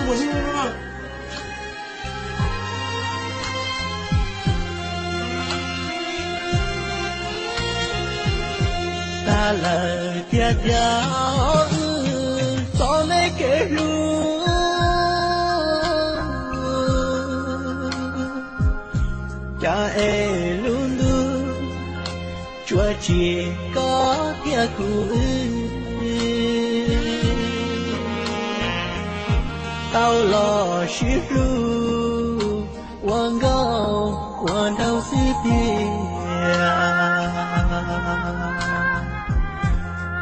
Ua hnub no tag lawm tiag tiag, wb txoj me kev hlub, cas es lub ntuj tsuas tsim koj thiab kuv wb tau los sib hlub ua nkauj ua nraug xwb tiag.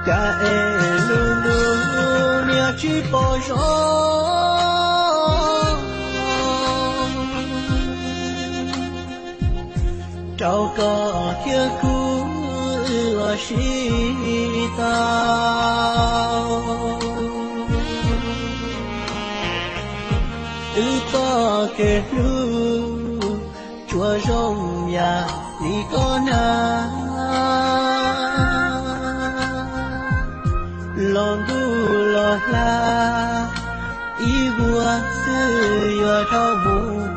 Cas es lub ntuj niaj tsis pom zoo rau koj thiab kuv wb los sib tau. Wb txoj kev hlub tsuas zoo yam li koj na, los ntuj los hla ib vuag xwb yuav dhau mus.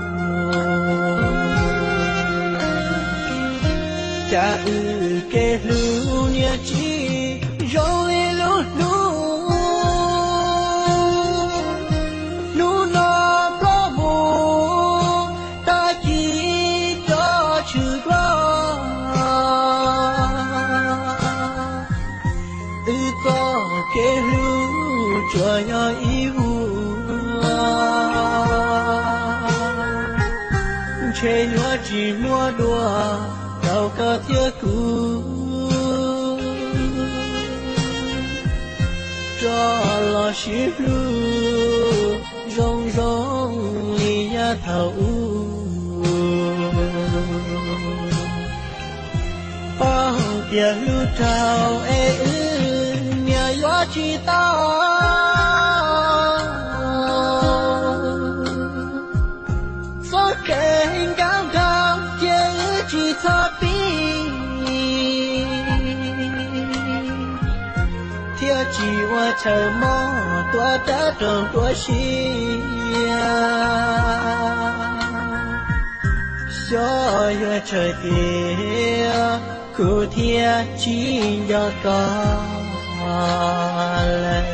Cas wb kev hlub niaj tsis zoo li lub hnub, hnub no ploj mus tag kis rov tshwm plaws. Wb txoj kev hlub tsuas yog ib vuag, ntshe yuav tsis muaj dua rau koj thiab kuv rov los sib hlub zoo zoo li yav thaum ub. Paub tias hlub dhau es wb niam yuav tsis tau, txoj kev nkauj nraug cia wb tsis txhob pib, thiaj tsis ua chaw mob tuav rab roog tuav siab. Xyov yuav tsawg tiam kuv thiaj tsis nco koj lawm.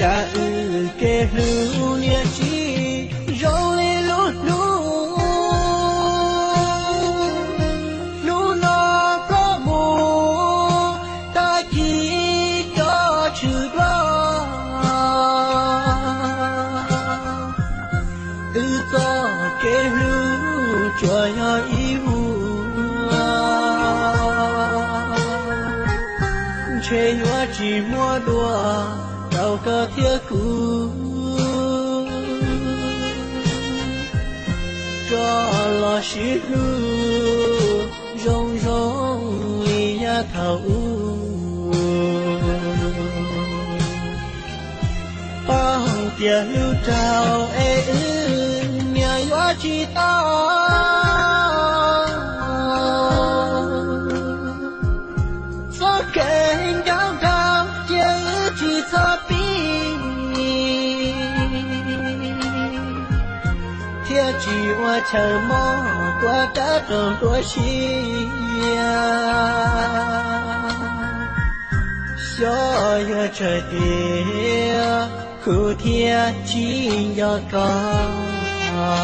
Cas wb kev hlub niaj tsis zoo li lub hnub, hnub no ploj mus tag kis rov tshwm plaws. Wb txoj kev hlub tsuas yog ib vuag, ntshe yuav tsis muaj dua rau koj thiab kuv rov los sib hlub zoo zoo li yav thaum ub. Paub tias hlub dhau es wb niam yuav tsis tau, txoj kev nkauj nraug cia wb tsis txhob pib, thiaj tsis ua chaw mob tuav rab roog tuav siab. Xyov yuav tsawg tiam kuv thiaj tsis nco koj lawm.